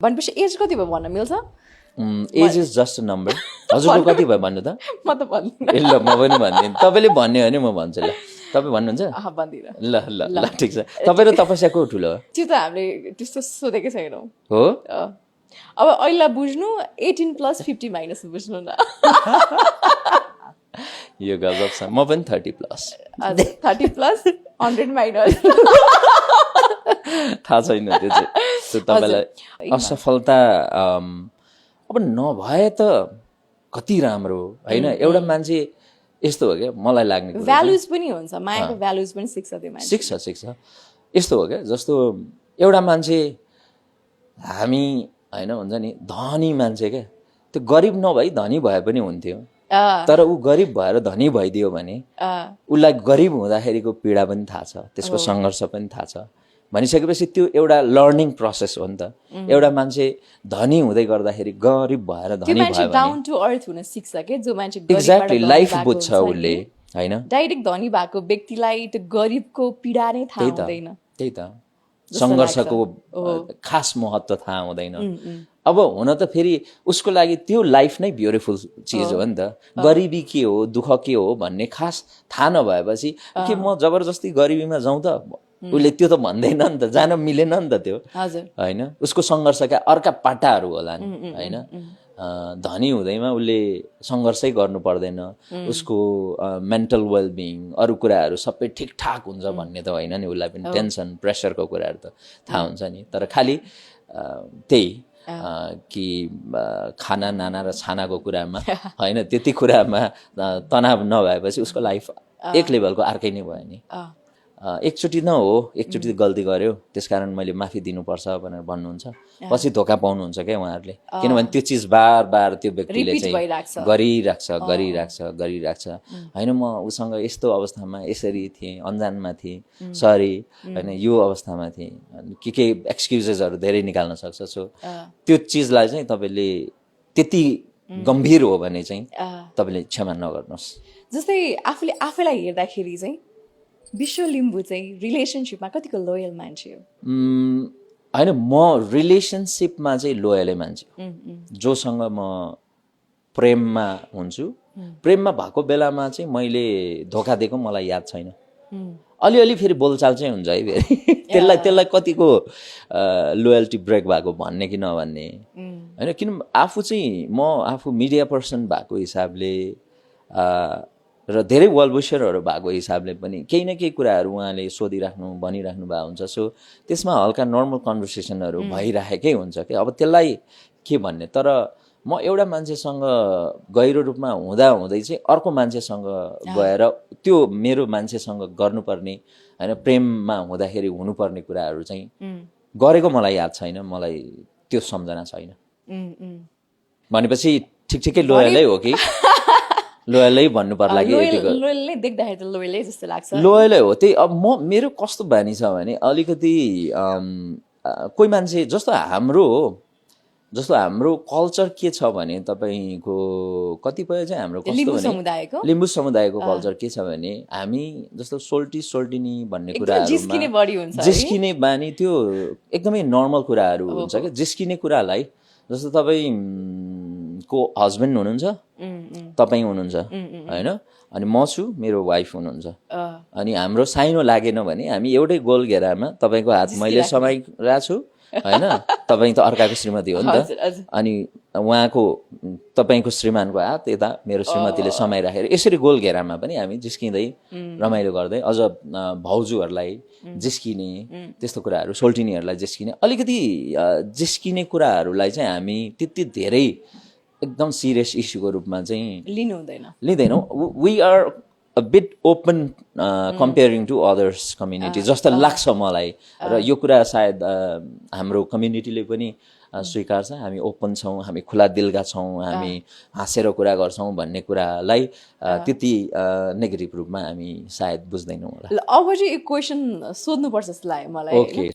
भनेपछि एज कति भयो भन्न मिल्छ? Age is just a number. हजुरको कति भयो भन्नु त? म त भन्दिनँ। ल म पनि भन्दिनँ, तपाईँले भन्ने हो भने म भन्छु। ल तपाईँ भन्नुहुन्छ? भन्दिनँ। ल ल ल ठिक छ। तपाईँ र तपस्या को ठुलो हो? त्यो त हामीले त्यस्तो सोधेकै छैनौँ। हो अब अहिले बुझ्नु 18 + 50 माइनस बुझ्नु न। यो गजब छ। म पनि 30+। 30 + 100 माइनस। थाहा छैन त्यो चाहिँ। त्यो तपाईँलाई असफलता अब नभए त कति राम्रो होइन। एउटा मान्छे यस्तो हो क्या, मलाई लाग्ने कुरा भ्यालुज पनि हुन्छ, मायाको भ्यालुज पनि सिक्छ त्यो मान्छे। सिक्छ। यस्तो हो क्या, जस्तो एउटा मान्छे हामी होइन हुन्छ नि धनी मान्छे क्या, त्यो गरिब नभई धनी भए पनि हुन्थ्यो। तर ऊ गरिब भएर धनी भइदियो भने उसलाई गरिब हुँदाखेरिको पीडा पनि थाहा छ, त्यसको सङ्घर्ष पनि थाहा छ। भनिसकेपछि त्यो एउटा लर्निङ प्रोसेस हो नि त। एउटा मान्छे धनी हुँदै गर्दाखेरि गरिब भएर धनी भयो भने डाउन टु अर्थ हुन सिक्छ के, जो मान्छे एक्ज्याक्टली लाइफ बुझ्छ उसले होइन। डाइरेक्ट धनी भएको व्यक्तिलाई त्यो गरिबको पीडा नै थाहा हुँदैन। त्यही त सङ्घर्षको खास महत्त्व थाहा हुँदैन। अब हुन त फेरि उसको लागि त्यो लाइफ नै ब्युटिफुल चिज हो नि त। गरिबी के हो, दुःख के हो भन्ने खास थाहा नभएपछि के म जबरजस्ती गरिबीमा जाउँ त, उसले त्यो त भन्दैन नि त, जान मिलेन नि त त्यो होइन। उसको सङ्घर्षका अर्का पाटाहरू होला नि होइन। धनी हुँदैमा उसले सङ्घर्षै गर्नु पर्दैन, उसको मेन्टल वेलबिङ अरू कुराहरू सबै ठिकठाक हुन्छ भन्ने त होइन नि। उसलाई पनि टेन्सन प्रेसरको कुराहरू त थाहा हुन्छ नि। तर खालि त्यही कि खाना नाना र छानाको कुरामा होइन, त्यति कुरामा तनाव नभएपछि उसको लाइफ एक लेभलको अर्कै नै भयो नि। एकचोटि न हो, एकचोटि गल्ती गर्यो त्यसकारण मैले माफी दिनुपर्छ भनेर भन्नुहुन्छ, पछि धोका पाउनुहुन्छ क्या उहाँहरूले। किनभने त्यो चिज बार बार त्यो व्यक्तिले चाहिँ गरिराख्छ होइन। म उसँग यस्तो अवस्थामा यसरी थिएँ, अनजानमा थिएँ, सरी होइन, यो अवस्थामा थिएँ, के एक्सक्युजेसहरू धेरै निकाल्न सक्छ। सो त्यो चिजलाई चाहिँ तपाईँले त्यति गम्भीर हो भने चाहिँ तपाईँले क्षमा नगर्नुहोस्। जस्तै आफूले आफैलाई हेर्दाखेरि चाहिँ विश्व लिम्बू चाहिँ रिलेसनसिपमा कतिको लोयल मान्छे हो? होइन, म रिलेसनसिपमा चाहिँ लोयलै मान्छे हो। जोसँग म प्रेममा हुन्छु, प्रेममा भएको बेलामा चाहिँ मैले धोका दिएको मलाई याद छैन। अलिअलि फेरि बोलचाल चाहिँ हुन्छ है फेरि। त्यसलाई कतिको लोयल्टी ब्रेक भएको भन्ने कि नभन्ने होइन। किन म आफू मिडिया पर्सन भएको हिसाबले र धेरै वेल विशरहरू भएको हिसाबले पनि केही न केही कुराहरू उहाँले सोधिराख्नु भनिराख्नु भएको हुन्छ। सो त्यसमा हल्का नर्मल कन्भर्सेसनहरू भइराखेकै हुन्छ क्या। अब त्यसलाई के भन्ने, तर म एउटा मान्छेसँग गहिरो रूपमा हुँदै चाहिँ अर्को मान्छेसँग गएर त्यो मेरो मान्छेसँग गर्नुपर्ने होइन, प्रेममा हुँदाखेरि हुनुपर्ने कुराहरू चाहिँ गरेको मलाई याद छैन, मलाई त्यो सम्झना छैन। भनेपछि ठिकै लोयलै हो कि लोयलै भन्नु पर्ला कि? लोयलै देख्दाखेरि त लोयलै जस्तो लाग्छ। लोयलै हो। त्यही अब मेरो कस्तो बानी छ भने अलिकति कोही मान्छे जस्तो हाम्रो कल्चर के छ भने तपाईँको कतिपय चाहिँ हाम्रो कस्तो भने लिम्बू समुदायको कल्चर के छ भने हामी जस्तो सोल्टिनी भन्ने कुराहरूमा जिस्किने बानी त्यो एकदमै नर्मल कुराहरू हुन्छ क्या। जिस्किने कुरालाई जस्तो तपाईँको हस्बेन्ड हुनुहुन्छ, तपाईँ हुनुहुन्छ होइन, अनि म छु, मेरो वाइफ हुनुहुन्छ, अनि हाम्रो साइनो लागेन भने हामी एउटै गोल घेरामा तपाईँको हात मैले समाइरहेको छु होइन, तपाईँ त अर्काको श्रीमती हो नि त, अनि तपाईँको श्रीमानको हात यता मेरो श्रीमतीले समाइराखेर यसरी गोल घेरामा पनि हामी जिस्किँदै रमाइलो गर्दै, अझ भाउजूहरूलाई जिस्किने त्यस्तो कुराहरू, सोल्टिनीहरूलाई जिस्किने, अलिकति जिस्किने कुराहरूलाई चाहिँ हामी त्यति धेरै एकदम सिरियस इस्युको रूपमा चाहिँ लिँदैनौँ। We are a bit open comparing to others community जस्तो लाग्छ मलाई। र यो कुरा सायद हाम्रो कम्युनिटीले पनि स्वीकार्छ। हामी ओपन छौँ, हामी खुला दिलका छौँ, हामी हाँसेर कुरा गर्छौँ भन्ने कुरालाई त्यति नेगेटिभ रूपमा हामी सायद बुझ्दैनौँ होला। अब चाहिँ एक क्वेसन सोध्नुपर्छ जस्तो लाग्यो मलाई।